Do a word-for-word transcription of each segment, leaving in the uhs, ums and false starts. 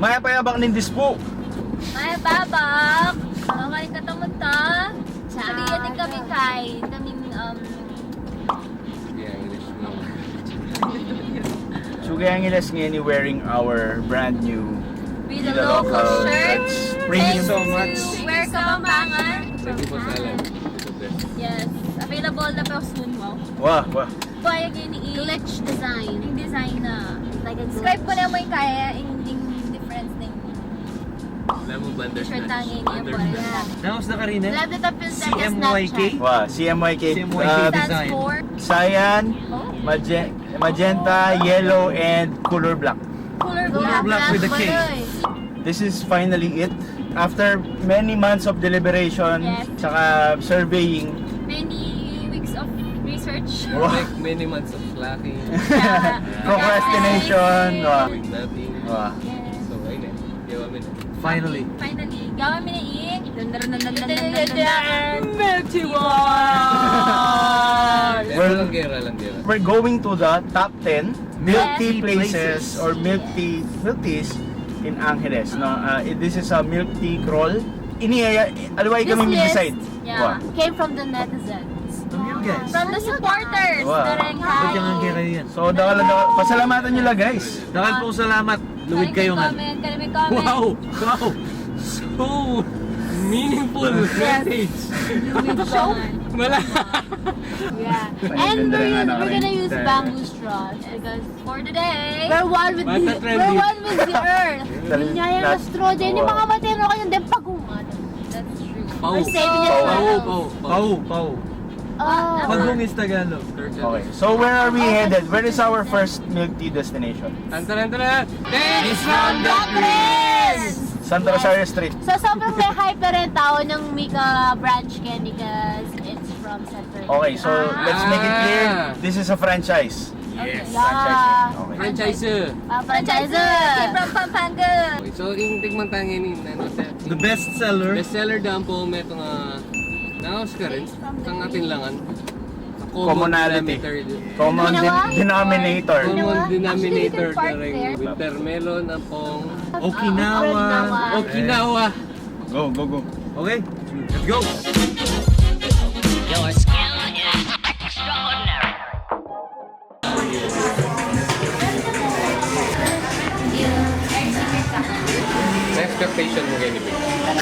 Mayap a yabak ning dispo. Mayap a yabak. Ang kain katamu ta. Sabi, atin kami kay, kaming, um, Suge Angeles ngeni, wearing our brand new Be the Local shirt. Thank you so much. Wear Kapampangan. Thank you po sa alam. It's the best. Yes. Available na po soon, wow. Wah, wah. Kaya gini i- Glitch design. Ing design na. Like a glitch. Describe ko na mo ing kaya, ing, ing difference ning Lemon Bandersnatch. T-shirt tangin niya po. Bandersnatch. Yeah. Tapos na karina? Love the tapos na C M Y K? Snapchat. Wah, C M Y K. C M Y K. Uh, design. Stands for? Cyan, oh, magen-, magenta, yellow, and color black. Color black. Color black with the K. This is finally it. After many months of deliberation, yes, tsaka surveying. Many weeks of research. Wah. Like many months of slacking. Yeah. Procrastination. Wah. Doing nothing. Wah. Yes. So, ayun eh. Gawa mi na. Finally. Finally. Gawa mi na ing. Dun, dun, dun. Milky Way! Pero langgera, langgera. We're going to the top ten milk tea places or milk tea, milk teas in Angeles, no? Uh, this is a milk tea crawl. Ini, uh, aliwa kami mag-decide. Yeah. Wah. Came from the netizens. From you guys. From the supporters. Wah. Direct. Ba't yung anggera yan? So, dakal, dakal, pasalamatan nyo lang, guys. Dakal pong salamat. Luwid kayu ngan. Comment, comment. Wow! Wow! So meaningful message. Luwid kayu ngan. Wala. Yeah. And we're, we're gonna use bamboo straws because for today, we're one with the, we're one with the earth. Yun nga yung straw din. Yung mga matino kayo, then pagungan. That's true. Pau. We're saving it for others. Pau, pau, pau. Pau, pau. Oh. Pagong is Tagalog. Okay, so where are we headed? Where is our first milk tea destination? Tan, tan, tan, tan. Tales from the Greens! Santa Rosario Street. So, sobrang may hype na rin tau nang Mika branch kaya because it's from Santa Rosario. Okay, so let's make it clear. Ah. This is a franchise. Yes. Yeah. Franchise. Okay. Franchise. Ah, franchise. From Pampanga. Okay, so, ing tikman ta ngeni, ano siya? The best seller. Best seller da ampong metung a naus karin. Kang atin langan. Commonality. Common denominator. Common denominator. Common denominator da ring winter melon ampong Okinawa. Okinawa. Go, go, go. Okay, let's go. Your skill is extraordinary. Expectation mu keni, Bill?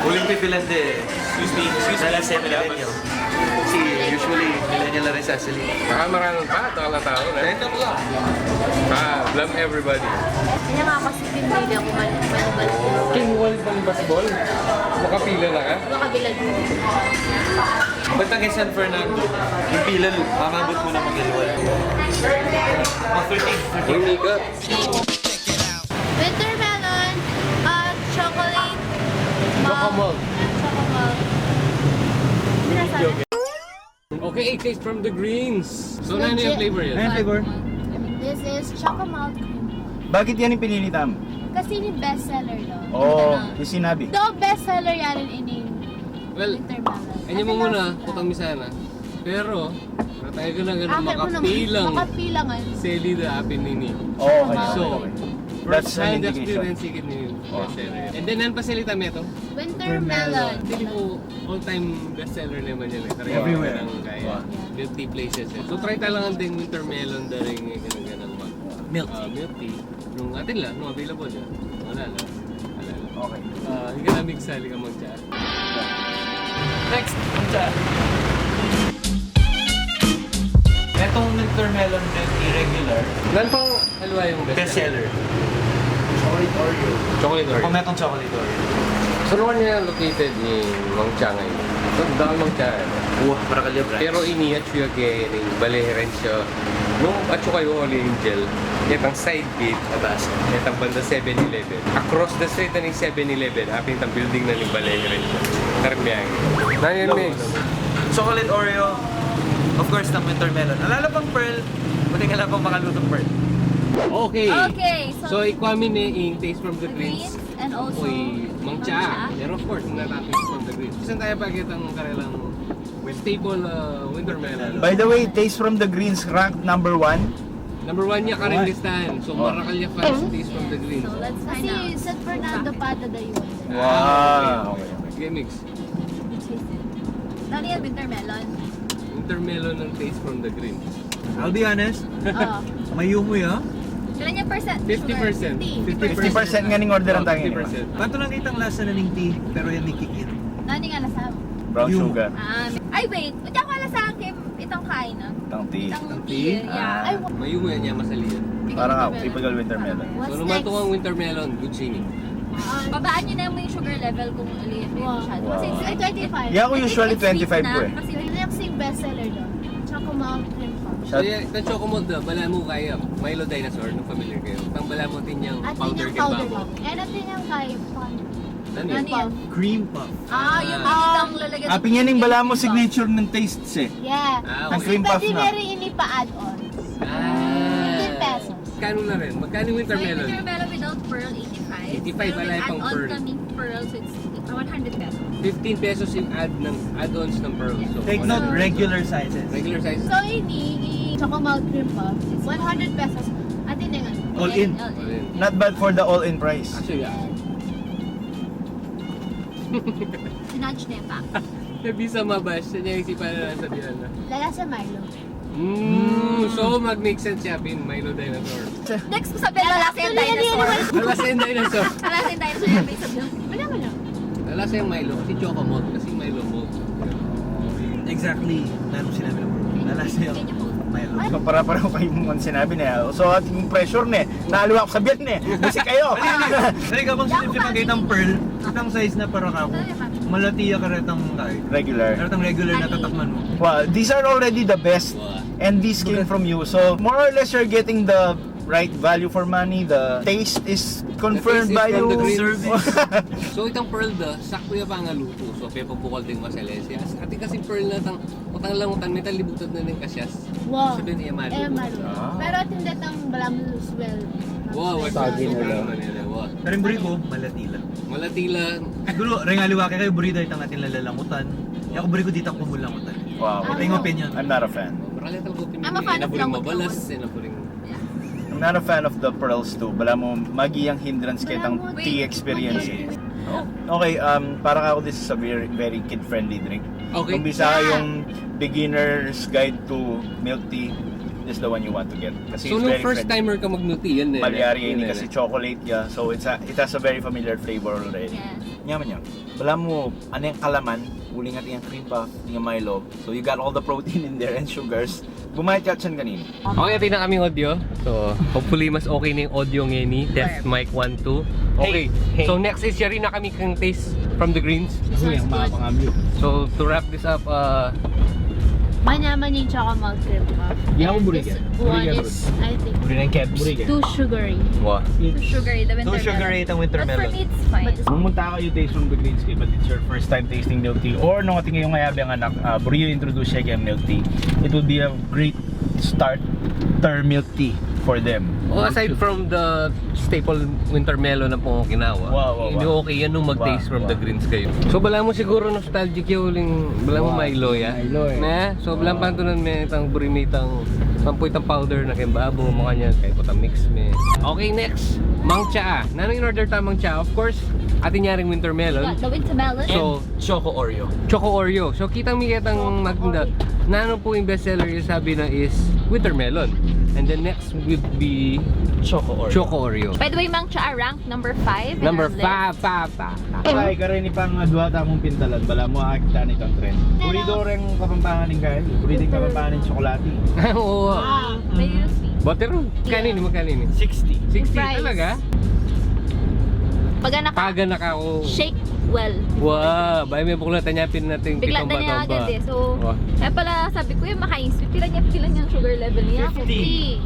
Uling pipilan de. Excuse me, excuse me. Dahil sa millennial. Kasi usually, millennial na rin sasali. Baka maraming pa, ito ka lang tau, eh. Random lang. Ah, blame everybody. Hindi nga kasi pinili ako man, man, man. King Wall bang baseball? Makapila na ka? Makabilad. Ba't ang San Fernando? Yung pila, mamabot mo na mag-L one. Mga thirteen, thirteen. Uy, Mika. Winter melon, uh, chocolate malt. Choco malt. Choco malt. Sinasabi. Okay, taste from the greens. So, ano yung flavor yan? Ano yung flavor? This is choco malt cream. Bakit yan yung pinili tam? Kasi ini best seller, no? Oo, yung sinabi. Daw best seller yan in, in winter melon. Well, anya mo muna, utang mi sana. Pero, natay ka na ganun, makapilang. Makapilang, ay. Seli da apin ini. Oh, okay. So, that's an indication. First hand experience ikit ni best seller. And then, ano pa seli tam ito? Winter melon. Hindi ko all-time best seller naman yan eh. Everywhere. Kaya milk tea places eh. So, try ta lang anting winter melon da ring ganang-ganang mag-, milk tea. Nung atin la, nung available la. Wala la. Wala la. Okay. Ah, hindi ka na mix, sali ka magtsa. Next! Magtsa. Etong winter melon milk tea regular. Nan pang Aliwa yung best seller. Best seller. Chocolate Oreo. Chocolate Oreo. Kung metong chocolate Oreo. Saan niya located ni Mang Changay? Saan dahil Mang Changay? Wah, para kalya branch. Pero ini atyu ya ke ning Bale Herencia. Nung atyu kayu Holy Angel, itang side gate, atas, itang banda Seven Eleven. Across the street na ning Seven Eleven, apin itang building na ning Bale Herencia. Karmiang. Nine mix. Chocolate Oreo. Of course, ng winter melon. Alala pang Pearl, buti ka lang pang makalutong Pearl. Okay. Okay, so, so, ikwa mi ne ing Taste from the Greens. And also, Mang Cha. Pero of course, hindi natin Taste from the Greens. Kasi tayo pa kitang karelang staple, uh, winter melon. By the way, Taste from the Greens ranked number one. Number one niya, karing listahan. So, marakal niya fans, Taste from the Greens. So, let's find out. Kasi San Fernando pa dadayun. Wow. Ah, okay, okay. Game mix. Nanu yan, winter melon? Winter melon ng Taste from the Greens. I'll be honest, mayumu ya. Kailan yung percent? Fifty percent. Fifty percent. Fifty percent nga ning order ang tangi. Fifty percent. Bato lang kitang lasa na ning tea, pero yan may kick in. Nanu nga lasa? Brown sugar. Ah, ay, wait. Unya ko lasa ang kim itang kain na. Itang tea. Itang tea, yeah. Ay, mayumu yan, masali yan. Parang ako, typical winter melon. So, naman itong winter melon, good singing. Babaan niyo na yung sugar level kung alin yung masyado. Kasi it's twenty-five. Yeah, ako usually twenty-five ko eh. Kasi yun yung sing bestseller doon. Choco malt cream puff. So, yeah, itang choco malt na, balamu kaya Milo Dinosaur, nung familiar kayo. Itang balamu, atin yang powder cream puff. Atin yang powder puff. Eh, atin yang kay pan. Ano yan? Cream puff. Ah, yung itang lalagyan. Apin yan yung balamu signature ng Taste eh. Yeah. Ang cream puff na. Kasi pwede meron ini pa-add-on. Ah. Fifteen pesos. Magkano na rin? Magkano yung winter melon? So, yung winter melon without pearl, eighty-five. Eighty-five, pero wala yung pang-pearl. Add-on kaming pearl, so it's one hundred pesos. Fifteen pesos yung add ng, add-ons ng pearl. So, take note, regular sizes. Regular sizes. So, ini, i-, choco malt cream puff, it's one hundred pesos. Atin na nga. All in. All in. Not bad for the all-in price. Actually, yeah. Sinadge na yung pack. Nabisa mabash. Siya niya isipan na lang sa biyan na. Lalasa Milo. Mm, so, mag-make sense siya, Pin. Milo Dinosaur. Next ko sabihin, lalasa yung dinosaur. Lalasa yung dinosaur. Lalasa yung dinosaur, yung may sabihin. Wala, wala. Lalasa yung Milo kasi choco malt, kasi Milo malt. Exactly. Nanu sinabi ng bro? Lalasa yung Milo. So, para-para kayo mong sinabi niya. So, ating pressure niya. Naliwa ko sa biyan eh. Busy kayo. Dali, dali. Dali, kabang sinipsipan kayo ng pearl, itang size na para ka, malati ya karetang kahit. Regular. Karetang regular na tatakman mo. Well, these are already the best. And these came from you. So, more or less, you're getting the right value for money. The taste is confirmed by you. The taste is from the Greens. Service. So, itang pearl da, sakto ya pangaluto. So, pepabukal ding masales. Yes. Ati kasi pearl na tang, utang lang, utang, metal libutad na ning kasyas. Wow. Sabihin niya, malu. Eh, malu. Ah. Pero atin datang balamu swell. Wow, saging na lang. Pero yung buri ko, malati la. Malati la. Siguro, reng aliwa kayo, buri da itang atin lalalangutan. Kaya ako buri ko dita kumulangutan. Wow. Ito yung opinion. I'm not a fan. Marali talaga opinion. I'm a fan of langutan. Mabalas, eh, na buri. Yeah. I'm not a fan of the pearls too. Balamu, magi yang hindrance kitang tea experience. Okay, um, para ka ako, this is a very, very kid-friendly drink. Okay. Kung bisa yung beginner's guide to milk tea, this is the one you want to get. Kasi it's very friendly. So, nung first timer ka mag-milk tea, yan eh. Malyari ini kasi chocolate ya. So, it's a, it has a very familiar flavor already. Yeah. Nyaman yan. Balamu, ano yung kalaman, uling at yung cream puff, yung Milo. So, you got all the protein in there and sugars. Bumayat ka, tiyan kanini. Okay, atin na kaming audio. So, hopefully, mas okay na yung audio ngeni. Test mic one, two. Okay. Hey, hey. So, next is yari na kami kang Taste from the Greens. So, to wrap this up, uh, manyaman yung choco malt cream puff. Yan, buri ka. This one is, I think, buri ng Kebs. Too sugary. Wow. Too sugary, the winter melon. Too sugary itang winter melon. But for me, it's fine. Nung munta kayu Taste from the Greens, but it's your first time tasting milk tea, or nung atin kayung ayabe ang anak, ah, buri yu introduce siya keng milk tea, it would be a great start ter milk tea for them. Oh, aside from the staple winter melon ng Okinawa, wow, wow, wow, hindi okay yan nung mag-Taste from the Greens kayo. So, balamu siguro nostalgic yung uling, balamu Milo ya. Milo eh. Ne? So, balamu pantunan me itang buri mi itang, tampu itang powder na keng babo, makanyan, kaya ko ta mix me. Okay, next. Mang Cha. Nanu in order ta, Mang Cha? Of course, atin yaring winter melon. The winter melon. So, Choco Oreo. Choco Oreo. So, kitang mi ketang maganda. Nanu pu yung bestseller, yung sabi na is winter melon. And then next would be Choco Oreo. Choco Oreo. By the way, Mang Cha, rank number five in our list. Number five, five, five, five. Ay, kareni pang adwa tamung pintalan. Balamu akit na itang trend. Buri do reng Kapampangan ning kain. Buri ding Kapampangan ning tsokolate. Oo. Ah, may U S P. Butter roll. Kanini, magkanini? Sixty. Sixty talaga? Paganak. Paganak ako. Shake well. Wow, bay me buklatan ya pin nating pitomba-tomba. Bigla na niya agad eh. So, kaya pala sabi ko, yung makain sweet, pila niya, pila niya ang sugar level niya? Fifty.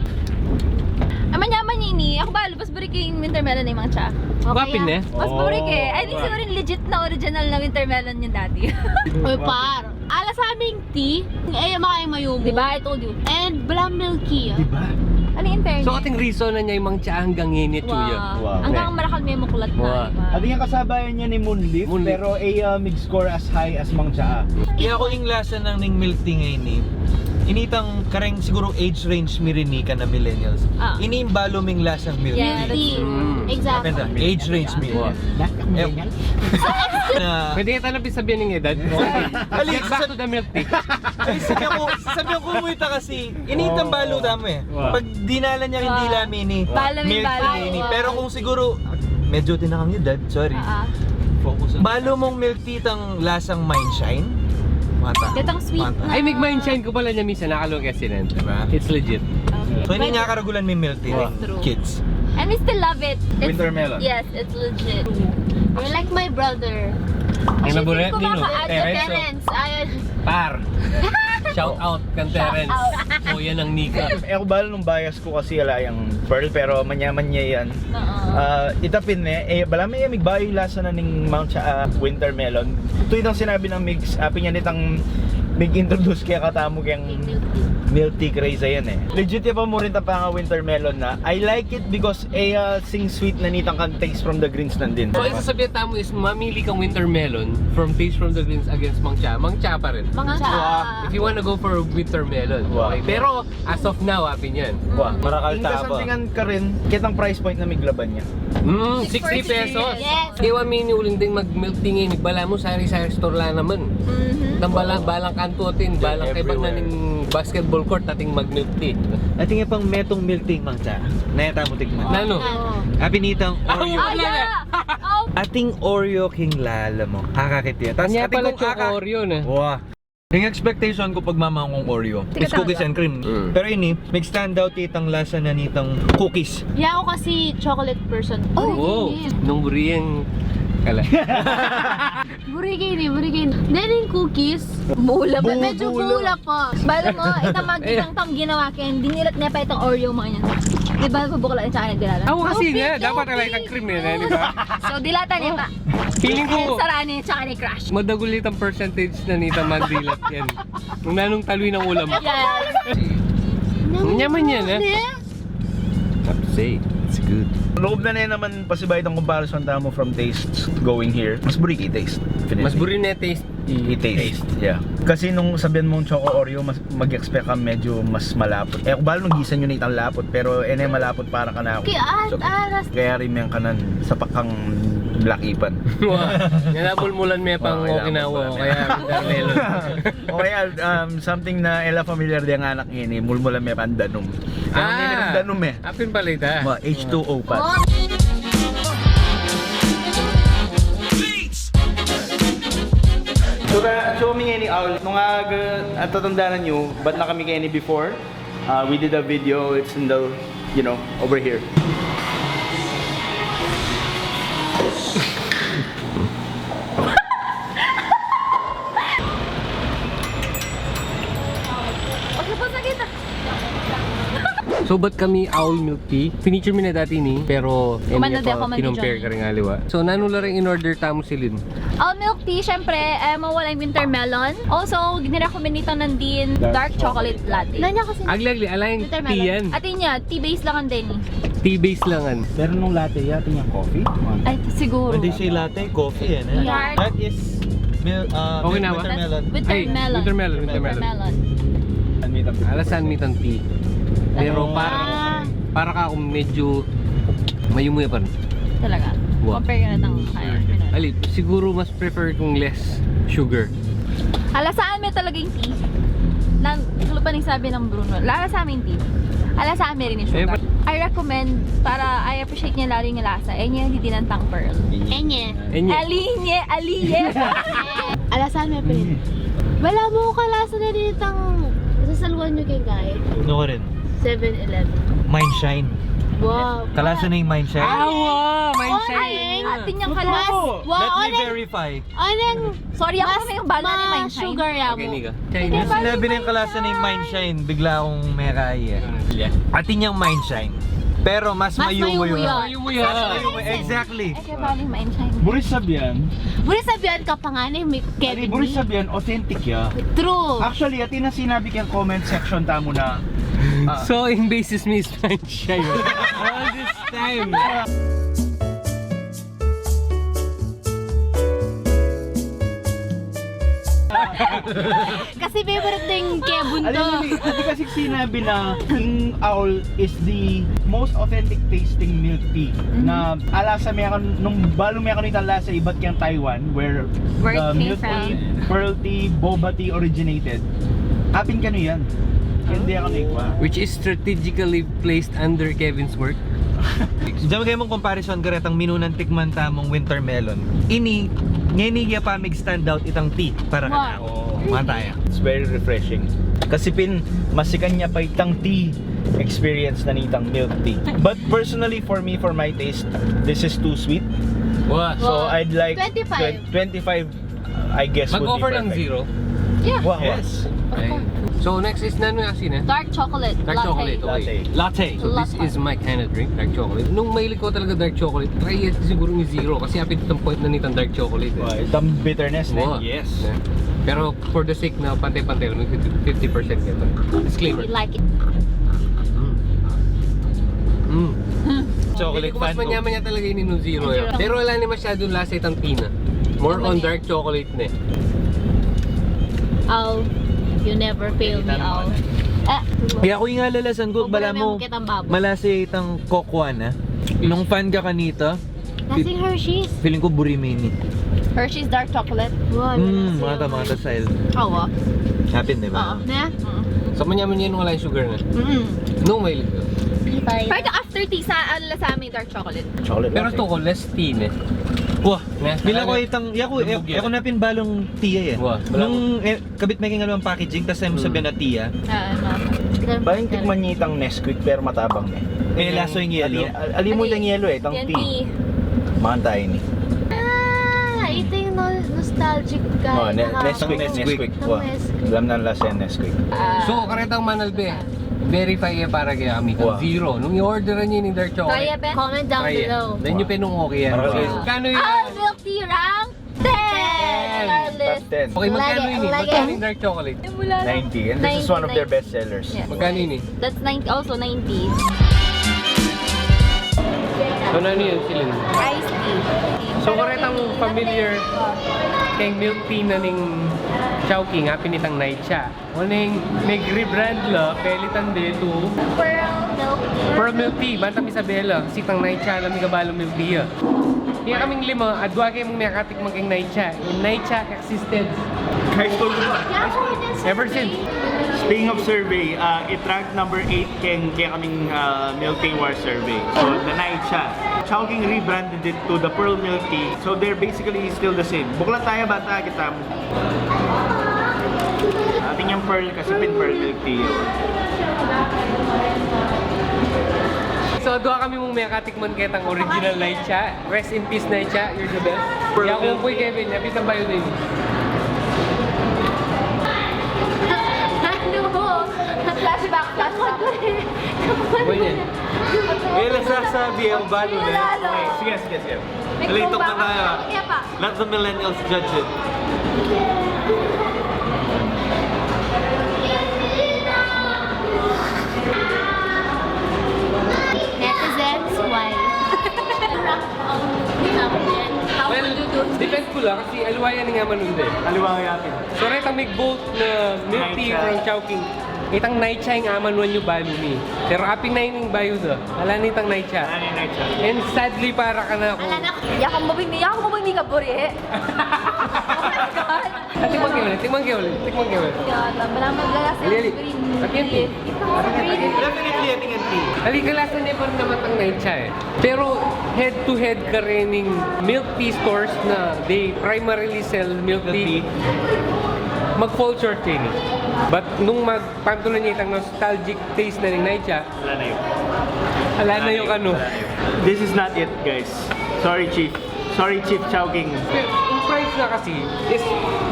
Ay, manyaman ini. Ako ba, lubas buri king winter melon ni Mang Cha. Okay, ah. Guwapin eh. Mas buri ke. I think siguro yung legit na original na winter melon yung dati. Uy, par. Ala sa aming tea, eh, makain mayumu. Diba? I told you. And balamu milky, ah. Diba? Ano in fairness? So, ating reason na niya yung Mang Cha hanggang ngeni, chuya. Wow. Hanggang marakal me muklat na, diba? Atin yang kasabayan niya ni Moonleaf, pero, eh, ah, mig-score as high as Mang Cha. Kaya ako yung lasa ng ning milk tea ngeni, Initang kareng siguru age range mi rin ika na millennials. Ah. Ini ing balu ming lasang milk tea. Yeah, that's true. Mm. Exactly. Age range mi. Wow. Na pwede ka talaga sabihin ng edad mo. Ali, get back to the milk tea. Ay, sabi ko, sabi ko, kumuita kasi, initang balu tamu eh. Wow. Pag dinalan niya, hindi lamin eh. Balu ming milk tea. Balu ming balu. Pero kung siguro, medyo tinakang edad, sorry. Ah, ah. Balu mung milk tea tang lasang Mindshine. Mata. Datang sweet na. Ay, mig-Mindshine ko pala niya minsan, nakalung accident. Diba? It's legit. Okay. So, ini nga karagulan mi milk tea, kids. And we still love it. Winter melon. Yes, it's legit. You're like my brother. Ay, actually, nabure, feeling ko Nino, baka add to Terence, oh. Terence. Ay, par. Shout out kan Terence. Shout out. O, yan ang nika. E ku balu nung bias ku kasi ala yang Pearl, pero manyaman ya yan. Oo. Ah, ita pin ne, e, balamu e, migbayu ing lasa na ning Mount Cha-, ah, winter melon. Itu itang sinabi nang mig-, ah, pin ya nitang mig-introduce kaya katamu keng milk tea craze yan e. Legit ya pa mu rin tapang winter melon na. I like it because e, ah, sing sweet na nitang kang taste from the greens nandin. So, ang sasabihan tamu is mamili kang winter melon from Taste from the Greens against Mangcha. Mangcha pa rin. Mangcha. If you wanna go for winter melon. Wow. Okay. Pero, as of now, apin yan. Wow. Marakal. Ing taba. Kasantingan ka rin, kitang price point na miglaban niya. Mm, sixty pesos. Yes. Kaya wa mi ini uling ding mag-milk tea ngeni, balamu sari-sari store la naman. Mhm. Nang bala-, balang kantu atin, balang kaybat na ning basketball court, atin mag-milk tea. Atin ya pang metung milk tea, Mangcha. Neta mu tikman. Nanu? Apin itang Oreo. Atin Oreo king lalamu. Akakit ya. Tas atin pala kung choco Oreo na. Wah. Ing expectation ku pagmamangkung Oreo is cookies and cream. Mm. Pero ini, mig-stand out itang lasa na nitang cookies. Ya, aku kasi chocolate person. Oh. Buri ke ini. Nung buri yang kala. Buri ke ini, buri ke ini. Then ing cookies, bula pa. Medyo bula pa. Bala mo, itang mag-, itang tang ginawa keng, dinilat ne pa itang Oreo, mga yan. Di ba, bubukla yung tsaka nagdilata? Ako kasi nga, dapat ala itang cream e, di ba? So, dilata ne pa. Feeling ko, sara ne, tsaka ne crush. Madagul itang percentage na nitang mandilat yan. Nung nanung talwi ng ulam. Yes. Manyaman yan, ha? Have to say, it's good. Loob na ne naman pasibayu itang comparison tamu from taste going here. Mas buri ke i-taste. Definitely. Mas buri ne taste. I-taste. Yeah. Kasi nung sabihan mung choco Oreo, mas mag-expect ka medyo mas malapot. E ku balu nung gisan yu na itang lapot, pero e ne malapot para kanaku. Kaya, ah, so, ah, kaya rin meng kanan sa pakang Black Ipan. Wah, yan ang mulmulan me pang Okinawa, kaya winter melon. O kaya, um, something na e la familiar deng anak ngeni, mulmulan me pang danum. Danum e. Apin pala ita. Ma, H two O pa. So, ka-, so, kami ngeni, Aul, nung aga, at tatandanan yu, bat na kami ngeni before? Uh, we did a video, it's in the, you know, over here. So, bat kami Aul milk tea? Finiture mi na dati ini, pero e mi pa kinompare kareng aliwa. So, nanu la reng in-order tamu, Celine? Aul milk tea, syempre, e mawala ing winter melon. Also, gini-recommend nita nandin dark chocolate latte. Agli-agli, ala yang tea yan. Atin ya, tea base la ngan deni. Tea base la ngan. Pero nung latte ya, atin yang coffee? Ay, siguro. Pwede siya latte, coffee e, ne? Yeah. That is mil-, uh, winter melon. Winter melon. Ay, winter melon, winter melon. Alasan mi itang tea. Pero para, para kaku medyo mayumu ya pa rin. Talaga? Wow. Compare ka na ng higher. Ali, siguro mas prefer kung less sugar. Alasan mi talaga ing tea. Nang, kalupa ning sabi nang Bruno, alasan mi ing tea. Alasan mi rin ing sugar. I recommend, para I appreciate ne la ring lasa. E ne, hindi nang tang Pearl. E ne. E ne. Ali ne, ali ne. Alasan mi pa rin. Balamu kalasa na rin itang sasaluan yu keng gae. Nanu rin? Seven Eleven. Mindshine. Wow. Kalasa na ing Mindshine. Ah, wow, Mindshine. Atin yang kalasa. Wow. Let me verify. Sorry, aku na yung bala ni Mindshine. Sugar ya mu. Yung sinabi na yung kalasa ning Mindshine, bigla akong mekai e. Atin yang Mindshine. Pero mas mayumu ya. Mas mayumu ya. Exactly. Kaya bali Mindshine. Buri sabyan. Buri sabyan ka pa nga ni Kevin. Buri sabyan, authentic ya. True. Actually, atin ang sinabi keng comment section tamu na, ah, so, ing basis mi is Mindshine. All this time. Kasi favorite ning Kevin to. Alam mo, di, di kasi sinabi na King Owl is the most authentic tasting milk tea. Mhm. Na alasa me kanu, nung balu me kanu itang lasa ibat keng Taiwan, where Where it the came milk from. Tea, pearl tea, boba tea originated. Apin kanu yan. Hindi ako naikwa. Which is strategically placed under Kevin's work. Diyan, magay mong comparison karetang minunan tikman tamung winter melon. Ini, ngeni ya pa mig-stand out itang tea para kanaku. Wow. Oh, mataya. It's very refreshing. Kasi pin, masikan ya pa itang tea experience na nitang milk tea. But personally, for me, for my taste, this is too sweet. Wow. So, wow. I'd like twenty-five. Twen-, twenty-five, I guess, would be perfect. Mag-offer ng zero? Yeah. Wow. Yes. Of course. So, next is nanu yung asin, eh? Dark chocolate. Dark chocolate, okay. Latte. Latte. So, this is my kind of drink, dark chocolate. Nung mahilig ko talaga dark chocolate, try it siguro ni zero. Kasi apin itang point na nitang dark chocolate, eh. Wow, itang bitterness, eh. Wow. Yes. Yeah. Pero for the sake na pantay-pantay lang, fifty, fifty percent kaya to. Disclaimer. We like it. Mm. Mm. Chocolate fan ko. Mas manyamanya talaga ini nung zero, eh. Zero. Pero wala ni masyadong lasa itang tea na. More on dark chocolate na, eh. Ow, you never fail me, ow. Ah. Kaya ku ing alalasan ku, balamu, malasa itang cocoa na. Nung fan ka kanita, Lasing Hershey's. Feeling ku buri me ini. Hershey's dark chocolate. Wow, mm, mata, mata style. Awa. Apin, di ba? Oo. Ne? Mm. Sa manyamanya yan, wala yung sugar na. Mm. No, may liquor. Pero after tea, sa, ano, lasa may dark chocolate. Chocolate latte. Pero to ko, less tea, ne? Wah, ne? Bila ko itang, yaku, yaku na pin balung tea, eh. Wah, nung, eh, kabit me king aliwang packaging, tas e mu sabian a tea. Ah, ano? Baling tikman ye itang Nesquik, pero matabang, eh. E, laso ing yelo. Ali-, ali mu itang yelo, eh, itang tea. Mangan taya ini. Ah, ito yung no-, nostalgic ka. Oh, ne-, Nesquik, Nesquik. Wah. Alam na lasa ing Nesquik. Ah. So, karetang manalbe, verify ye para kaya kami kung zero. Nung i-orderan ye ing dark chocolate, comment down below. Then yu pe nung okay yan. Kanu yan? Milk tea rang? Ten! Ten! Top ten. Okay, magkano ini? Magkano ing dark chocolate? Ninety. And this is one of their best sellers. Yes. Magkano ini? That's ninety, also ninety. So, nanu yan, Celine? Iced tea. So, karetang familiar keng milk tea na ning Chowking, apin itang Naicha. Oneng mig-rebrand la, pelitan de to Pearl Milk Tea. Pearl Milk Tea, banta mi Isabela, kasi itang Naicha la, mi kabalu milk tea ya. Kaya kaming lima, adwa kaya mung mekatikman keng Naicha. Naicha existed. High school. Ever since. Speaking of survey, uh, it ranked number eight keng, kaya kaming, uh, Milk Tea War survey. So, the Naicha. Chowking rebranded it to the Pearl Milk Tea. So, they're basically still the same. Buklat taya, banta, kita. Atin yang Pearl kasi pin Pearl Milk Tea. So, adwa kami mung mekatikman ketang original Naicha. Rest in peace, Naicha. You're the best. Yaku pu i Kevin, yapit na bayu din. Ano? Flashback, flashback. Pwede. May nasasabi ang balu na. Sige, sige, sige. Lilitok na tayo, ah. Let the millennials judge it. Netizens, why? Well, depend ku la kasi aliwa yan ing amanun de. Aliwa ya pin. So, reta mig-vote na milk tea from Chowking. Itang Naicha ing amanuan yu balu mi. Pero apin na ining bayu da. Ala na itang Naicha. Ala na itang Naicha. And sadly para kanaku. Ala na. Yaku mu bing, yaku mu bing kaburi. Oh my God. Ah, tikman ke ulit, tikman ke ulit, tikman ke ulit. Yata, wala man lasa. Ali, ali. Green tea. Definitely, I think it's tea. Ali, kalasa ne pa rin naman itang Naicha, eh. Pero head to head karening milk tea stores na they primarily sell milk tea, mag-fall short ini. But nung magpantulan ye itang nostalgic taste na ning Naicha, ala na yu. Ala na yu kanu. This is not it, guys. Sorry, Chief. Sorry, Chief Chowking. Yung price na kasi is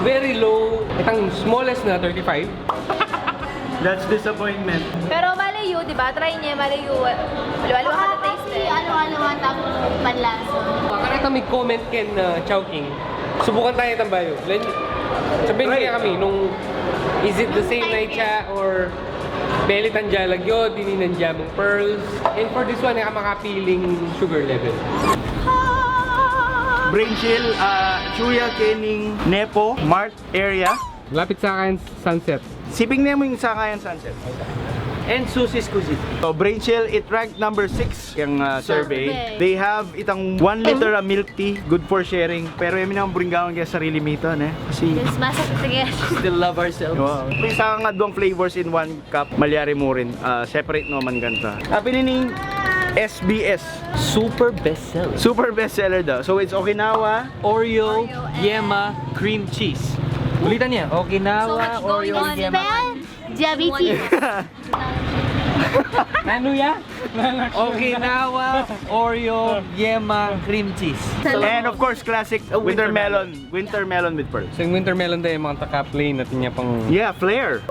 very low. Itang smallest na thirty-five. That's disappointment. Pero malay yu, di ba? Try niya, malay yu. Aliwa-aliwa ka na taste, eh. Aliwa-aliwa ang tamang panlasa. Kareta mig-comment ken, uh, Chowking. Subukan taya itang bayu. Sabian niya kami nung is it the same Naicha or pelitan da la yu, dininan da mung pearls. And for this one, e ka makapiling sugar level. Brain Chill, uh, Chuya, Kening, Nepo Mart area. Lapit sa akin, Sunset. Siping ne mu ing Sakayan Sunset. And Susie's Cuisine. So, Brain Chill, it ranked number six yung, ah, survey. Survey. They have itang one liter a milk tea, good for sharing. Pero yung minang buring gawan kaya sarili mito, ne? Kasi Yes, masakit, sige. Still love ourselves. Wow. May isang adwang flavors in one cup, malyari mu rin, ah, separate no man kanta. Apin ini S B S. Super bestseller. Super bestseller daw. So it's Okinawa. Oreo, Oreo and yema, cream cheese. Ulitan niya, Okinawa, So much going Oreo, on. Yema. Spell? Diabetes. Nanu ya? Okinawa, Oreo, yema, cream cheese. And of course, classic winter melon. Winter melon with pearl. So, yung winter melon tayo, mga taka-plain natin niya pang Yeah, flare.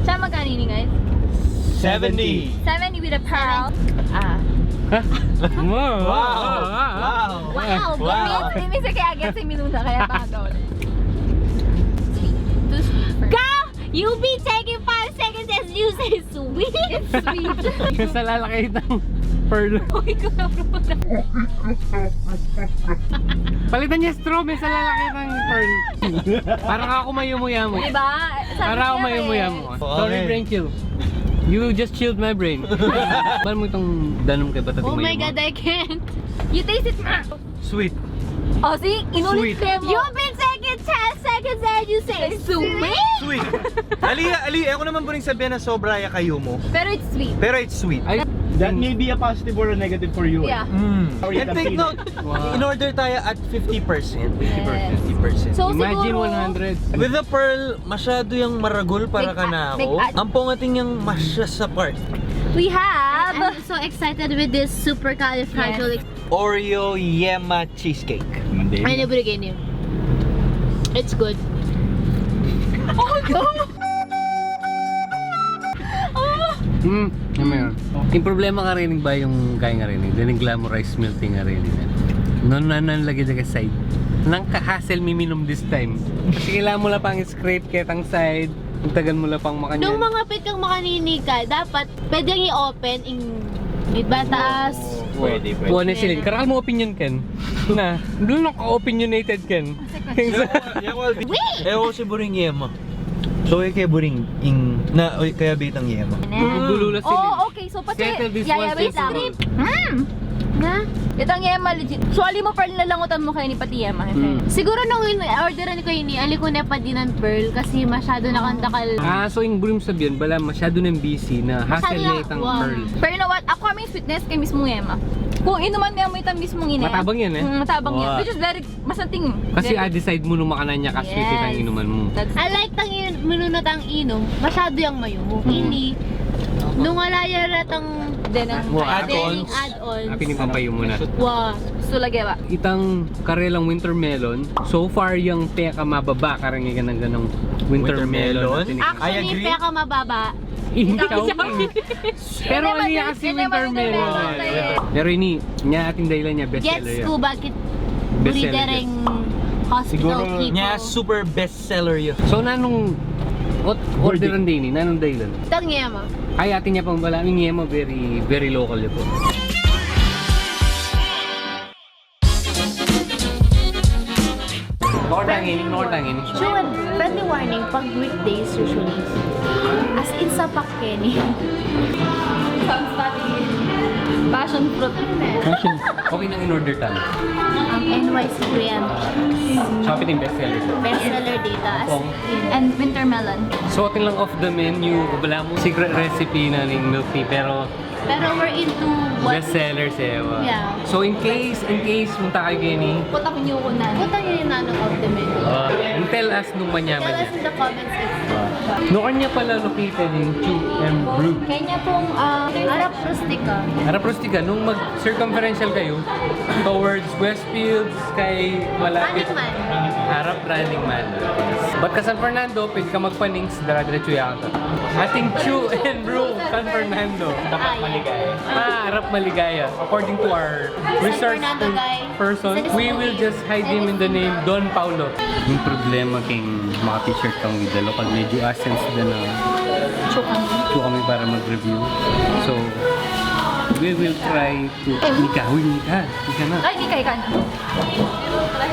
Siya magkano ini, guys? Seventy. Seventy with a pearl. Ah. Wow! Wow! Wow! Wow! Wow! Wow! Minsan, minsan kaya agad si Minuna, kaya bagaw na. Sweet. Too sweet for me. Go! You be taking five seconds as you say sweet. It's sweet. Sa lalaki ng pearl. Uy, ko na. Palitan niya straw, may sa lalaki ng pearl. Parang ako mayumuyamu. Diba? Sabi Parang ako niya mayumuyamu. eh. Sorry, Okay. Brain Chill. You just chilled my brain. Bal mo itong danum kay Batating Oh my Mayuma? God, I can't. You taste it, ma. Sweet. Oh, see? Inulit Sweet. mo. You've been taking ten seconds and you say sweet? Sweet. Ali, ali, ako naman buring sabihan na sobra ya kayu mu. Pero it's sweet. Pero it's sweet. Ay, That may be a positive or a negative for you, eh. Yeah. Mm. Sorry, And take Campina. note, Wow. in order tayo at fifty percent. Fifty percent. Yes. Fifty percent. So, Imagine siguro, one hundred. With the pearl, masyado yang maragul para May a-, kanako. may a- Ampong ating yang masya sa part. We have I'm so excited with this super califragilistic Yes. Oreo yema cheesecake. Ay, nabigay niyo. It's good. Oh, no! Oh! Hmm, ano yun? Yung problema ka rin ba yung kaya nga rin, dinigla mo rice milk tea nga rin. Nun na nan lagi dyan ka side. Nang ka-hassle miminum this time. Kasi kailangan mo lang pang scrape ketang side. Ang tagal mo lang pang makanyan. Nung mga pit kang makanini ka, dapat pwedeng i-open ing, di ba, taas? Pwede, pwede. Kuha na sila. Pwede. Karakal mo opinion, Ken. Na, doon ako opinionated, Ken. Yawa, yawa, Wait! Ewa si buring yema. So, e ke buring ing, na, oy, kaya bitang yema. Gulo-gulo la sila. Oh, okay. So, pati, Settle this yeah, yeah, once wait and for lang. all. Mm. Na? Itang yema, legit. So, ali mo, pearl, lalangutan mo kayu ini pati yema, in fairness. Siguro nung in-orderan ko ini, ali ko ne pa din ang pearl kasi masyado na kang dakal. Ah, so ing buring sabihan, bala masyado nang busy na Masyado hassle na, na itang wow. pearl. Pero you know what? Ako kami sweetness kay mismong yema. Kung inuman mo itang mismong ine. Matabang yan, eh. Mm, matabang yan. Wow. Which is very Masanting. Kasi Very a-decide mu nung makanan ya ka sweet Yes. itang inuman mu. That's I like tang in-, menu na tang inum. Masyado yang mayumu. Mm. Ini, nung wala ya ratang Then, ang Well, add-ons. add-ons. Apin ing pampayu mu na. Wow. Gusto lagi ba? Itang karelang winter melon, so far yang peka mababa kareng iganang-ganang winter Winter melon. melon? At ini I Actually, agree. peka mababa. Ikaw. Ikaw. Pero Hindi, ali madali, kasi hindi, winter madali, melon. madali. Pero ini, nya ating dahilan nya, best Gets seller ko yan. bakit Best seller buri dereng yan. hospital Siguro people. Nya super best seller yun. So, nanung, what, Verdict. orderan din ini? Nanung dahilan? Itang yema. Ay, atin nya pang bala, ing yema very, very local yun po. Nortangin, Nortangin. Chuen, friendly warning, pag weekdays usually. As in, sapak keni. Passion fruit. Passion. Okay nang in-order tamu. Ang N Y C Korean. Shopee din best seller. Best seller dito. As Pong. in. And winter melon. So, atin lang off the menu, bala mu secret recipe na ning milk tea, pero Pero we're into what Best seller, sewa. Yeah. So, in case, in case, punta kayu keni. Putang nyo ko na. Putang nyo na, ano, of the menu. Uh, and tell us nung manyaman Tell us niya. in the comments if Nung kanya pala located in Chu and Brew. Kanya pong, ah, Harap Rustica. Harap Rustica, nung mag-circumferential kayu, towards Westfields, kay malapit. Running Man. Harap Running Man. But ka San Fernando, pwede ka magpanings, dara-diretso yan. Ating Chu and Brew, San Fernando. Ay. Maligaya. Ah, Harap Maligaya. According to our San research Fernando guy. person, Isa na we si will Kuya. just hide him in the name Don Paulo. Yung problema king mga t-shirt kang with the local, medyo accents din na Chu kami. Chu kami para mag-review. So, We will try to nika. We nika. Nika na. Ay, nika, ika na.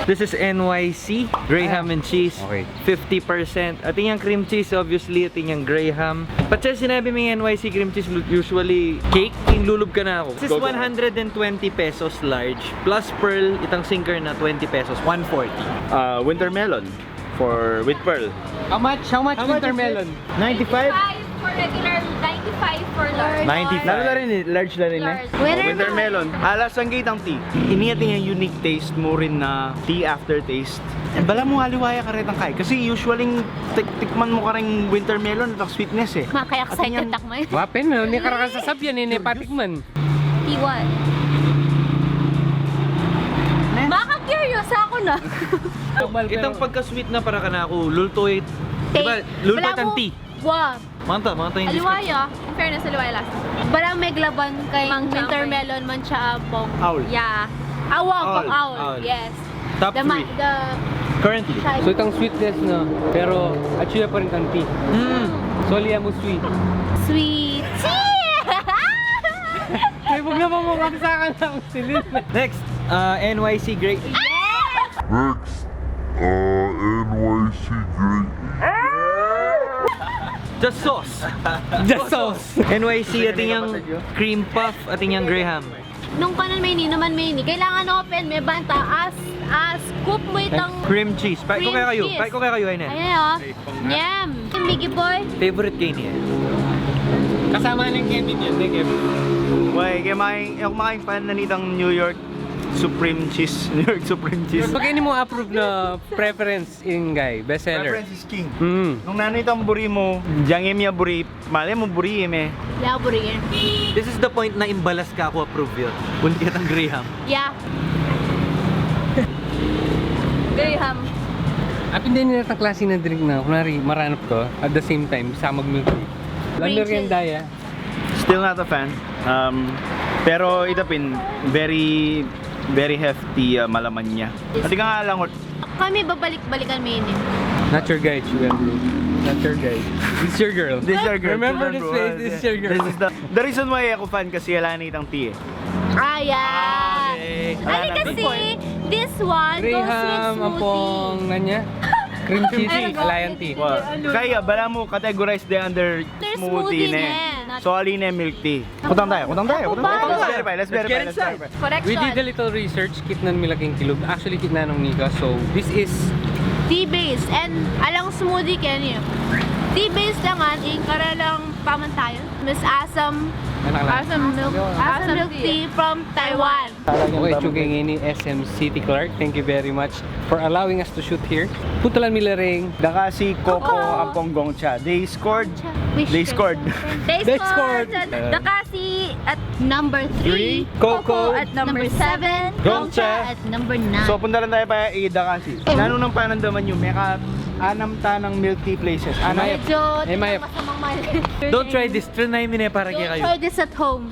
This is N Y C, Graham and cheese. Okay. Fifty percent. Atin yang cream cheese, obviously, atin yang Graham. Patse sinabi ming N Y C cream cheese, lu-, usually cake, ing lulub kanaku. This is one hundred and twenty pesos large. Plus pearl, itang sinker na twenty pesos, one forty. Uh, winter melon for with pearl. How much? How much winter melon? Ninety-five? Ninety-five for regular, ninety-five for large. Ninety-five. Lalo na rin eh, large na rin eh. Large. Winter melon. Ala, sang gitang tea. Ini atin yang unique taste mu rin na tea aftertaste. Eh, bala mu aliwa ya karetang kai. Kasi usually, tik-, tikman mu kareng winter melon, itang sweetness eh. Maka-excited ak man. Wapin, no? Ini karakal sasabian, ini patikman. Iwan. Maka-curious aku na. Itang pagka-sweet na para kanaku, lulto it. Diba, lulto itang tea. Wa. Manta, manta yung aliwa ya. In fairness, aliwa ya lasa. Parang meglaban kay winter melon man siya, Ampong. Aul. Yeah. Awa, Ampong, aul. Yes. Top three. Currently. So, itang sweetness na, pero atsu ya pa rin itang tea. Mm. Soli ya mu sweet. Sweet. May bugla pa mo kasi sa akin ang silid. Next, uh, N Y C Grey. Next, uh, N Y C Grey. The sauce. The sauce. N Y C, atin yang cream puff, atin yang Graham. Nung kanan me ini, naman me ini. Kailangan open me banta. As, as, scoop mu itang cream cheese. Pait ku kekayu, pait ku kekayu, ay ne. Ayan, o. Nyam. Miggy boy. Favorite ke ini eh. Kasama ning Kevin yan, ne, Kevin? Way, kaya maing, e ku maing fan na nitang New York Supreme Cheese. New York Supreme Cheese. Pag ini mu approve na preference. Ingay, best seller. Preference is king. Mm. Nung nanu itang buri mu, dyang e mi ya buri, male mu buri e mi. Wala buri e. This is the point na imbalas ka ku approve ya. Ulit itang Graham. Yeah. Graham. Apin din nila itang klase na drink na, kunwari, maranap ka, at the same time, sa mag-milk tea. Green tea. Merienda ya. Still not a fan. Um, pero ita pin, very, very hefty, uh, malaman niya. Ati ka nga lang, kami babalik-balikan me ini. Not your guy, Chuan, bro. Not your guy. It's your girl. This is your girl. Remember this face, this is your girl. This is the, the reason why aku fan kasi ala na itang tea eh. Ah, yeah. Okay. Ala na kasi, this one goes with smoothie. Graham, Ampong, nanya? Cream cheese, ala yang tea. Kaya, bala mu categorize de under smoothie ne. So, ali ne milk tea. Kutang taya, kutang taya, kutang taya. Let's verify, let's verify, let's verify. Correction. We did a little research, kitnan mi la king kilub. Actually, kitnan nung nika. So, this is tea-based and alang smoothie keni. Tea-based lang, ing karalang pamantayan. Mas asam. Asam milk, asam milk tea from Taiwan. Okay, atsu keng ngeni S M City Clerk, thank you very much for allowing us to shoot here. Puntalan mi la ring Dakasi, Coco, Ampong, Gongcha. They scored. They scored. They scored. Dakasi at number three, Coco at number seven, Gongcha at number nine. So, puntalan taya pa i Dakasi. Nanu nang panandaman yu? Meka anam tanang milk tea places. Anam. Medyo masamang mali. Don't try this. Try na yun, eh, para kaya kayo. Don't try this at home.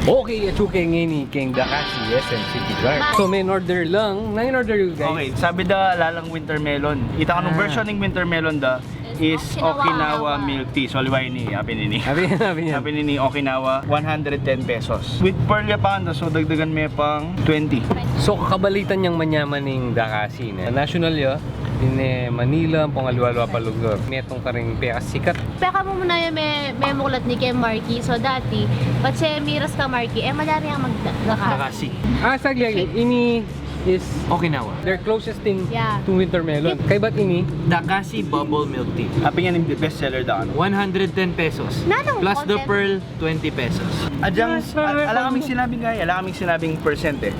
Okay, atsu keng ngeni keng Dakasi S M City Clerk. So, may in-order lang. Nanu in-order yu, guys? Okay, sabi da, lalang winter melon. Ita kanung version ning winter melon da is Okinawa milk tea. So, aliwa ini, apin ini. Apin ini, Okinawa, one hundred ten pesos. With pearl ya pa, so dagdagan me pang twenty. So, kakabalitan yang manyaman ning Dakasi, ne? National ya. Ine Manila, ampong aliwa-aliwa pang lugar. Metung karing pekasikat. Peka mu muna ya me, memuklat ini keng Marky. So, dati, patse miras ka Marky, e, madari yang magda-, Dakasi. Ah, saglit, ini is Okinawa. Their closest thing to winter melon. Kaybat ini, Dakasi bubble milk tea. Apin yan ing best seller da, ano? One hundred ten pesos. Plus the pearl, twenty pesos. Adyang, ala kaming sinabing kaya, ala kaming sinabing percent, e.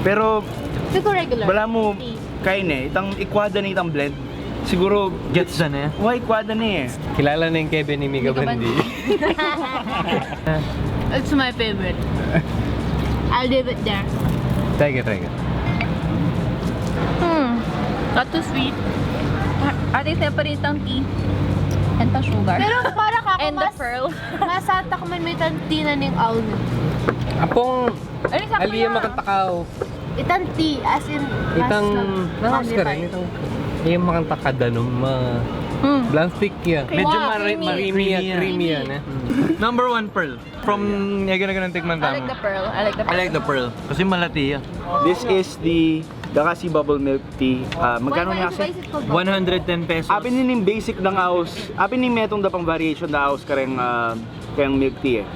Pero, bala mu, kaya ne, itang ikwada ne itang blend. Siguro, gets da ne. Why ikwada ne, e? Kilala ne ing Kevin ini, Mika Bandi. It's my favorite. I'll leave it there. Try ka, try ka. Hmm. Not too sweet. At least, separate ang tea and the sugar. Pero para ka, and the pearl. Masatak man me itang tea na ning awn. Ampong, ali yang makanta ka, o. Itang tea, as in, itang, mas, nangaus ka rin, itang, yung makanta ka danum, ma-, Blanc stick ya. Medyo mari-, creamy. Creamy ya, creamy ya, ne? Number one, Pearl. From, ya, gana-gana tikman tamu. I like the Pearl. I like the Pearl. Kasi malati ya. This is the Dakasi Bubble Milk Tea. Ah, magkanu ne kasi? One hundred ten pesos. Apin ini ing basic nang aus. Apin ini metung da pang variation da aus kareng, ah, kareng milk tea, eh.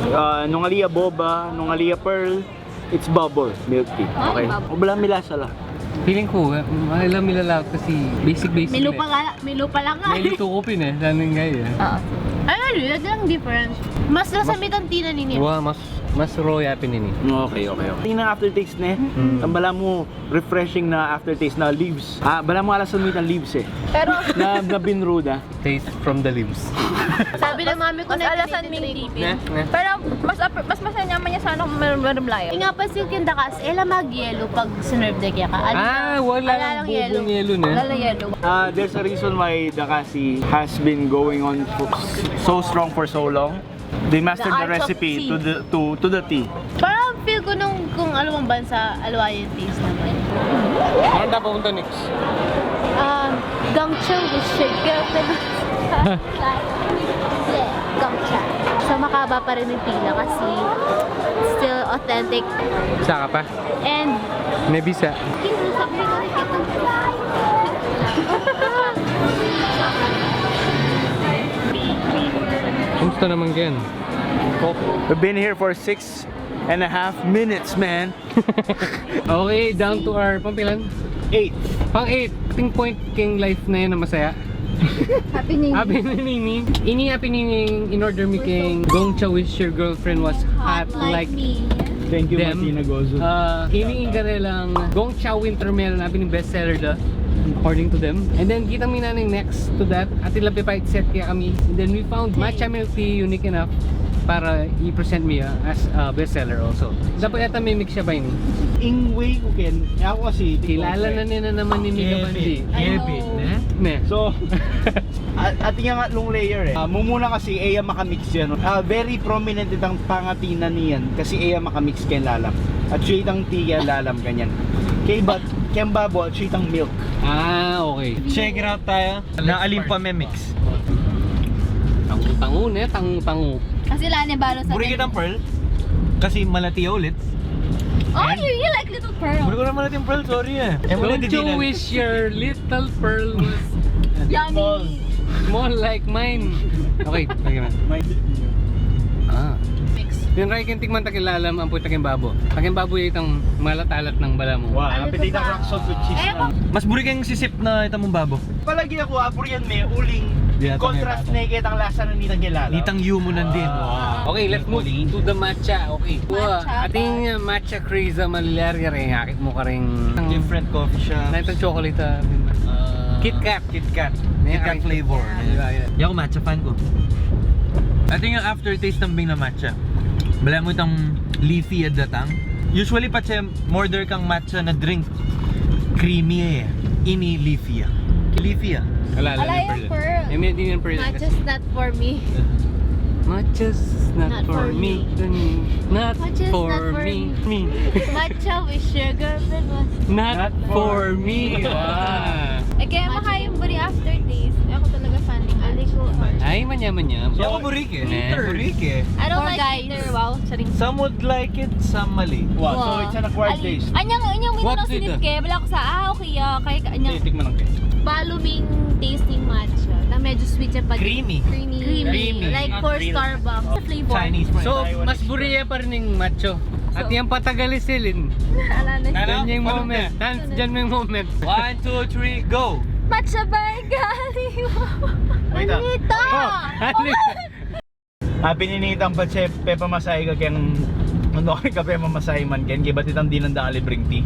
Ah, nung ali ya boba, nung ali ya pearl, it's bubble milk tea. Okay? Bubble. O, bala milasa la. Feeling ku, eh, mala milalaut kasi basic, basic. Milupa la, milupa la nga. May lutu ko pin, eh. Sana nga, eh. Oo. Ay, ano, yun lang different. Mas lasa, mas mitan tina nini. Wa, mas, mas raw ya pin ini. Okay, okay, okay. Tina aftertaste, ne? Mm. Tambala mu, refreshing na aftertaste na leaves. Ah, bala mu alasan mu itang leaves, eh. Pero na, na binruda. Taste from the leaves. Sabi ng mami ko, mas alasan ming dibin. Ne, ne. Pero mas ap-, mas masaya naman niya sana kung mer-, meron layo. Nga pa silk yung dakas, ela mag-yelo pag sinerve de kaya ka. Ah, wala lang yelo. Yelo, ne? Wala lang yelo. Ah, there's a reason why Dakasi has been going on for so strong for so long. They mastered the recipe to the, to, to the T. Parang feel ko nung kung alawang bansa, alawa yung taste naman. Saan tayo papunta next? Um, Guangzhou with your girlfriend. Like, yeah, Guangzhou. So, makaba pa rin yung pila kasi still authentic. Isa ka pa? And Nebisa. Kumusta naman, Ken? We've been here for six and a half minutes, man. Okay, down to our, pang pilan? Eight. Pang eight. Ating point keng life na yan na masaya. Happy Nini. Happy Nini. Ini Happy Nini, in order mi keng Guangzhou with your girlfriend was hot like me. Thank you, Martina Gozo. Ah, ini ing karelang Guangzhou Winter Melon, apin ini best seller da, according to them. And then, kita mi na ning next to that, atin la pepait set kaya kami. And then, we found matcha milk tea, unique enough para i-present mi, ah, as, ah, best seller also. Dapat yata may mix siya ba ini? Ing way ku, Ken, aku kasi kilala na nila naman ni Mika Bandi. Kevin, ne? Ne. So, a-, atin yang atlung layer, eh. Ah, mumuna kasi, e ya makamix yan. Ah, very prominent itang pangatinan niyan kasi e ya makamix keng lalam. At siya itang tea keng lalam, ganyan. Keng ibat, keng babo, at siya itang milk. Ah, okay. Check it out tayo. Na alin pa may mix. Tangu-tangu, ne? Tangu-tangu. Kasi la ne balo sa. Buri kitang pearl. Kasi malati ya ulit. Oh, you, you like little pearl. Buri ku na malati yang pearl, sorry, eh. Don't you wish your little pearl was yummy. Small like mine. Okay, okay, man. Ah. Mix. Yung ray keng tikman ta keng lalam, ampo ta keng babo. Ta keng babo itang malatalat nang bala mu. Wow, apetite rock salt with cheese. Mas buri keng sisip na itang babo. Palagi aku, aburian me, uling contrast ne ketang lasa na nitang kilala. Nitang yumu nandin. Wow. Okay, let's move to the matcha. Okay. Matcha. Atin, uh, matcha craze a malilyari, akit mu kareng different coffee shop. Na itang chocolate, ah, KitKat. KitKat. KitKat flavor. Yeah, yeah. Yaku matcha fan ku. Atin yang aftertaste nang bing na matcha. Bala mu itang leafy a datang. Usually, patse murder kang matcha na drink, creamy, eh. Ini leafy ya. Leafy ya. Ala, ala yang pearl. Matcha's not for me. Matcha's not for me. Not for me. Matcha with sugar, but not for me. Wow. E kaya mahayang buri aftertaste. Ako talaga fan ng matcha. Ay, manya-manya. Yaku buri ke. Buri ke. I don't like bitter. Wow, charing. Some would like it, some mali. Wow, so it's an acquired taste. Anyang, anyang minum ng sinip ke, bala ku sa, ah, okay, ah, kaya ka, anyang. Tikman lang ke. Baluming taste ning matcha. Na medyo sweet siya pag creamy. Creamy. Creamy. Like for Starbucks. Flavor. Chinese. So, mas buri ya pa rin ing matcha. At yang patagal isilin. Ala na. Yan yung moment. Yan yung moment. One, two, three, go! Matcha by Galiwa. Wait, ah. Anita! Oh, Anita! Apin ini itang patse pepamasahe ka keng, ano, ka pepamasahe man ken, kaybat itang dinan da ka libreng tea.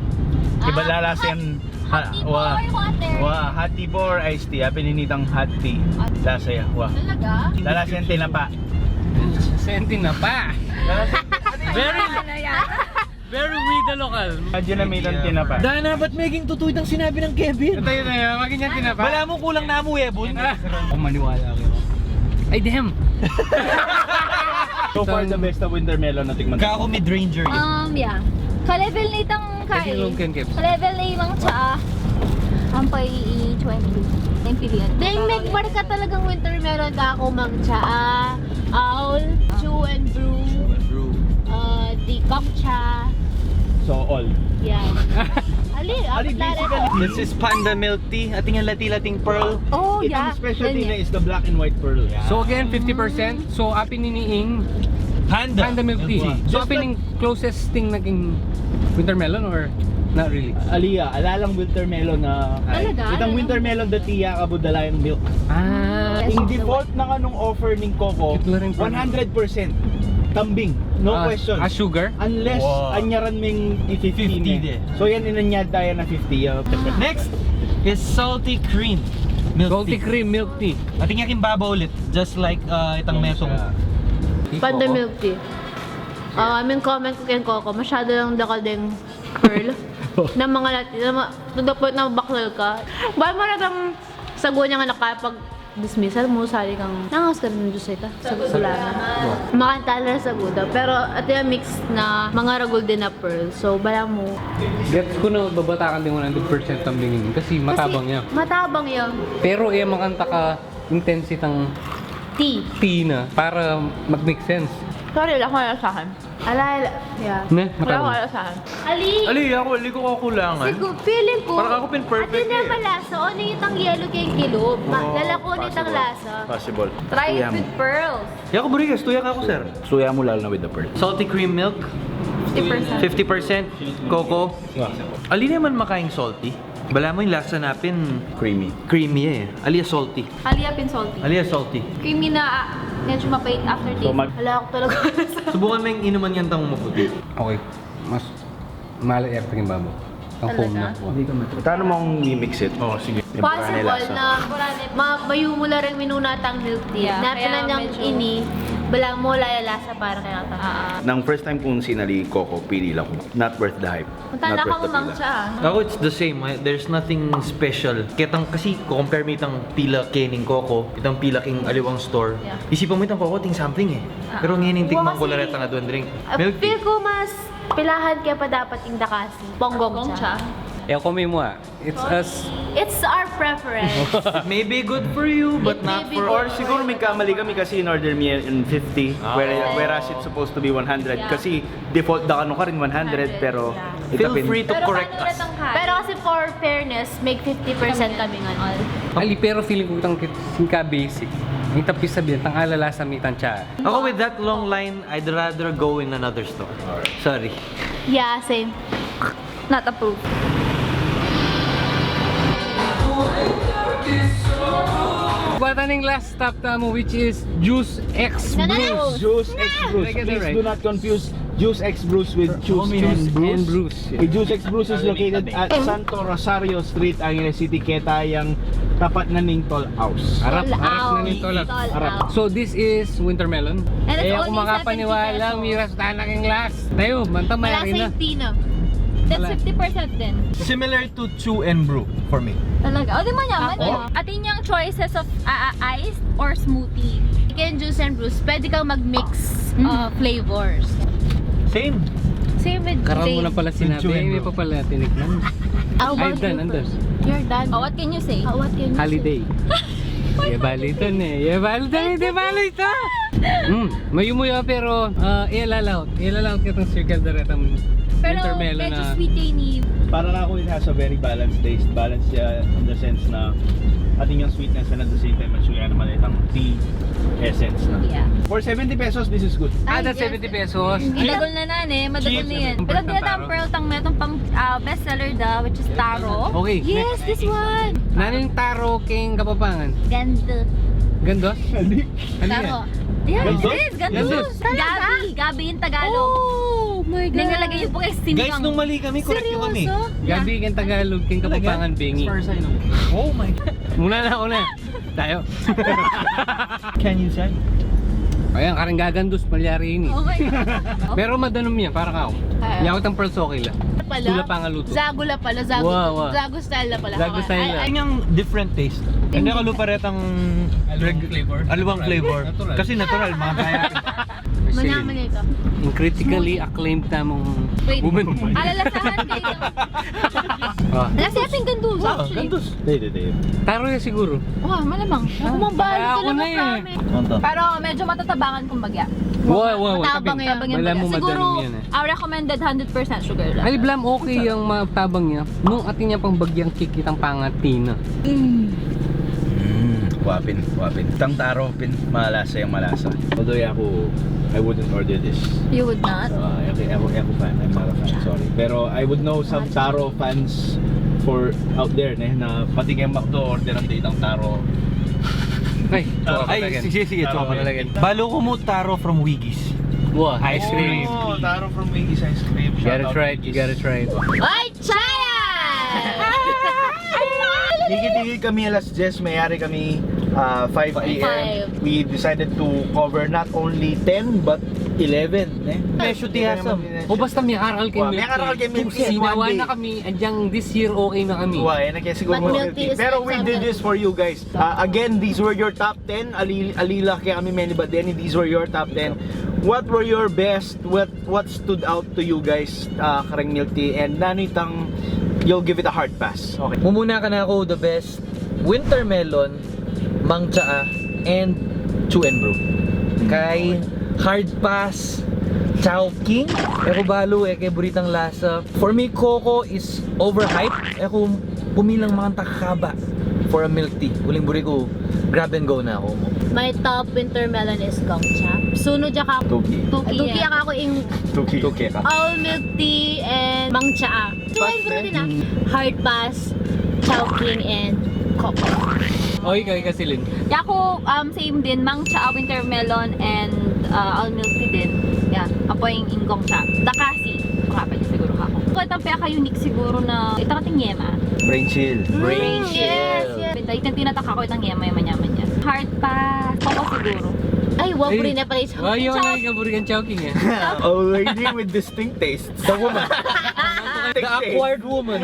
Kaybat lalasan, hot tea po or water? Wa, hot tea po or iced tea? Apin ini itang hot tea. Lasa ya, wa. Talaga? Lalasan tinapa. Lalasan tinapa. Very Very we the local. Medyo na may tinapa. Dana, ba't meging tutu itang sinabi nang Kevin? Tayo, tayo, maging yan tinapa. Bala mu kulang na mu, eh, bun. Kung maniwala kayo. Ay, damn! So far, the best na winter melon na tikman. Kako mid-ranger. Um, yeah. Ka-level na itang kain. Ka-level na imang tsa. Ang pa i twenty. Yung pilian ko. Deng, may barka talagang winter melon ka ako, Mang Cha. Ah, Aul, Chew and Brew, Chew and Brew. Ah, di Kong Cha. So, all. Yeah. Ali, Ali, apat na rin. This is Panda Milk Tea. Ating yung lati-lating pearl. Oh, Itang yeah. specialty Yan, na is the black and white pearl. So again, fifty percent. So apin ini ing Panda. Panda milk tea. So Just apin ing closest thing na king winter melon or not really? Alia, ala lang winter melon na. Talaga? Itang winter melon dati ya kabudala yung milk. Ah, Yung default ng anong offer ng Coco, Ito na rin pala. one hundred percent tambing. No ah, question. Ah, sugar? Unless Wow. anyaran ming fifty Fifty na. de. So yan, inanyad tayo na fifty. Uh, Next is salty cream milk Salty tea. Cream milk tea. Ating yakin baba ulit, just like uh, itang metong. Panda milk tea. Ah, may comment ko kay Coco, masyado lang dakal ding pearl. Na mga lati, na ma- to the point na mabakal ka. Ba, maratang sagu niya nga nakapag dismissal mo, sali kang nangas ka rin ng Diyos ita. Sagu, salamat. Makanta na sagu daw. Pero ito yung mix na mga ragul din na pearl. So, bala mo. Gets ko na babatakan din one hundred percent tambingin kasi matabang yan. Matabang yan. Pero eh, makanta ka intensitang Tea. Tea na para mag-make sense. Sorry, wala ko na sa akin. Ala, ala, yeah. Ne, Wala ko matabang. na sa akin. Ali! Ali, ako, ali ko kakulangan. Siguro, feeling ko, Parang ako pin perfect atin na eh. Malasa, o na itang yellow keng kilub. Ma- Oo, lalako na itang possible. Lasa. Possible. Try it Suya mo. With pearls. Yako, burigas, tuya ka ako, sir. Suya mo lalo na with the pearl. Salty cream milk, fifty percent. fifty percent coco. Ali naman makaing salty. Bala mo yung lasa napin, Creamy. Creamy eh. Alia salty. Alia pin salty. Alia salty. Creamy na, ah, medyo mapait aftertaste. So, mag- Wala ako talaga. Subukan mo yung inuman yan tang maputi. Okay. Mas mala yung aking babo. Ang foam na. Talaga? Paano mong i-mix it? Oh, sige. Yung para Possible lasa. Na ma- mayumula rin minuna tang milk tea. Yeah, Natin kaya na niyang medyo ini, bala mo lalasa para kaya ta. Ah, Nang first time kong sinali Coco, pili lang ko. Not worth the hype. Punta Not na worth ako, the Mang pila. Cha. Ako, it's the same. Eh, there's nothing special. Ketang kasi, compare mi itang pila kening Coco, itang pila king aliwang store. Yeah. Isipan mo itang Coco, ting something eh. Pero ngayon yung tikman ko lang itang adwan drink. Ah, Milk tea. Feel ko mas pilahan kaya pa dapat yung dakasi. Ponggong Gong Cha. Cha. Eh, ako may mua. It's us. It's our preference. It may be good for you, but It may not be for good. Or siguro may kamali kami kasi in order mi in fifty, Ah. where- whereas it's supposed to be one hundred. Yeah. Kasi default da kanu karin one hundred, Hundred, pero yeah. ita Feel pin- free to Pero correct paano us. na tang high? Pero kasi for fairness, make fifty percent kami nga. Ali, pero feeling ko itang kit- singka basic. Yung tapis sabihin, tang alalasa mi tang cha. Ako, with that long line, I'd rather go in another store. Sorry. Yeah, same. Not approved. Kuha ta ning last stop tamu, which is Juice X Sana Brews. Juice X Brews. Did I get it Please right? Do not confuse Juice X Brews with Juice Juice and Brews. and Brews. Yung Juice X Brews is located at Santo Rosario Street, Angeles City, keta yang tapat na ning Toll House. Harap, Toll harap na House. ning Toll House. Toll Harap. House. So this is winter melon. And it's Eh, only ako makapaniwala, seventy pesos. Miras, tanak yung last. Tayo, manta Wala mayari sa na. Tina. That's Wala. fifty percent din. Similar to Chew and Brew for me. Talaga. O, di man yaman. Ako? Atin yung choices of ah, ah, ice or smoothie. Kaya Juice and Brews, pwede kang mag-mix Mm. uh, flavors. Same. Same with Karan mo na Jane. pala sinabi, Medyo eh, may medyo. pa pala tinikman. How Ay, about done, you andun. First? You're done. Oh, what can you say? Oh, what can you Holiday. say? Ye balitan eh. Ye balitan eh. Di balitan. Hmm, mayumuya pero uh, ilalaw. Ilalaw kitang circle directang Pero winter melon medyo na. Sweet kay ni. Para na ako, it has a very balanced taste. Balance siya in the sense na atin yung sweetness and at the same time, masyuya naman itang tea essence na. Yeah. For seventy pesos, this is good. Ah, Ay, that's yes. seventy pesos. Madagol na na, eh. Madagol na yan. Cheap. Pero di na tang pearl tang metong pang ah, bestseller da, which is taro. Okay, Yes, next. This one. Nanong taro king Kapampangan? Ganda. Gandos? Ano yan? Taro. Yes, Gandos? yes, gandos. Gandos. Talaga? Gabi, gabi yung Tagalog. Oh my God. Hindi nalagay yung bukas Guys, nung mali kami, correct nyo kami. Seryoso? Gabi king Tagalog, king Kapampangan, bengi. Oh my God. Muna na ako na. Tayo. Can you say? Ayan, karing gagandos, malyari ini. Oh my God. Pero madanum yan, para kao. Ah. Yakot ang pearls, okay lang. Pala? Sula pangaluto. Zagu la pala. Zagu, Wow, wow. Zagu style la pala. Zagu style la. Ay, Ay, yung different taste. Hindi ako lupa retang Aliwang flavor. Aliwang flavor. Natural. Kasi natural, mga kaya. Manyaman ito. Yung critically acclaimed tamang Wait. Woman. Alalasahan kayo. Ah. Lasa pin gandus, Ah, actually. Gandus. Hindi, hindi, hindi. Taro ya siguro. Wah, malamang. Kaya ako na eh. Pero medyo matatabangan kumbaga. Wa, wa, wa. Matabang yan. Matabang yan. Wala mo. Siguro, madanum yan eh. Recommended hundred percent sugar lang. Ay, blam, okay yang matabang niya. Nung atin niya pang bagyang kikitang pangatina. Mm, wa pin, wa pin. Itang taro pin, malasa yang malasa. Although aku, I wouldn't order this. You would not? Uh, aku, aku, aku fan. I'm not a fan, sorry. Pero I would know some taro fans for out there, ne, na pati keng McDo, orderan da itang taro. Ay, ay, sige, sige, taro. Balu ku mu taro from Wiggies. Wah, ice cream. Oh, taro from Wiggies ice cream. You gotta try it, you gotta try it. Ay, Chaya! Dikit-dikit kami alas diyes, mayari kami, ah, five P M. Five. We decided to cover not only ten, but eleven, eh. May shoot iya sa. O basta may aral kay Milk Tea. May aral kay Milk Tea. Sinawa na kami, andyang this year okay na kami. Wa, eh, na kaya siguro. But Milk Tea is. Pero we did this for you guys. Ah, again, these were your top ten. Ali-, alila kaya kami meni ba, Denny, these were your top ten. What were your best, what, what stood out to you guys, ah, kareng Milk Tea, and nanu itang you'll give it a hard pass? Okay. Mumuna kanaku, the best, winter melon, mangcha, and chew and brew. Kay hard pass, Chowking. E ku balu, e ke buri itang lasa. For me, coco is overhyped. E ku pumilang makanta kakaba for a milk tea. Uling buri ku, grab and go na aku. My top winter melon is Gongcha. Sunod ya ka Tuki. Tuki, Tuki ya. Tuki ya ka ku ing Tuki. Tuki ya ka. All milk tea and mangcha. Chew and brew din, ah. Hard pass, Chowking, and coco. O, ikaw, ikaw, Celine. Yaku, um, same din, mangcha, winter melon, and, uh, all milk tea din. Yeah, apo ing Gongcha. Dakasi. Makapal siguro aku. Itang peka-unique siguro na, itang ating yema. Brain chill. Mm, yes, yes. Benta, itang tinataka ku, itang yema, yema, yema niya. Hard pass. Coco siguro. Ay, wow, buri na pala yung Chowking. Ay, yung Chowking. Ay, kaburikan Chowking, eh. Old lady with distinct taste. The woman. The awkward woman.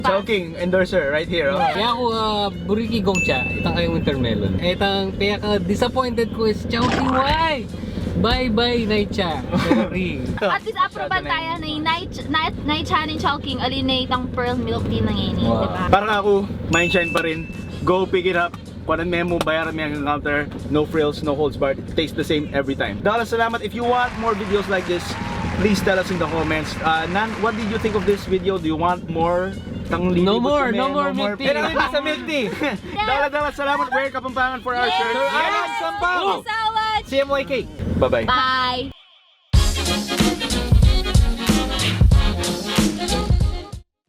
Chowking endorser right here, oh. Kaya aku, ah, buri ki Gongcha, itang kayang winter melon. Itang peka-disappointed ku is Chowking, why? Bye-bye, Naicha. Sorry. At least, apruban taya na yung Nai-, Nai-, Naicha ning Chowking, ali na itang pearl milk tea na ngeni, di ba? Para aku, mine shine pa rin. Go pick it up. Kuanan me mu, bayaran me hanggang counter, no frills, no holds barred. It tastes the same every time. Dakal a salamat. If you want more videos like this, please tell us in the comments. Uh, Nan, what did you think of this video? Do you want more? No more, no more milk tea. Pero hindi sa milk tea. Dakal a salamat, Wear Kapampangan for our shirt. Sir Alan Sampaw. C M Y K. Bye-bye. Bye.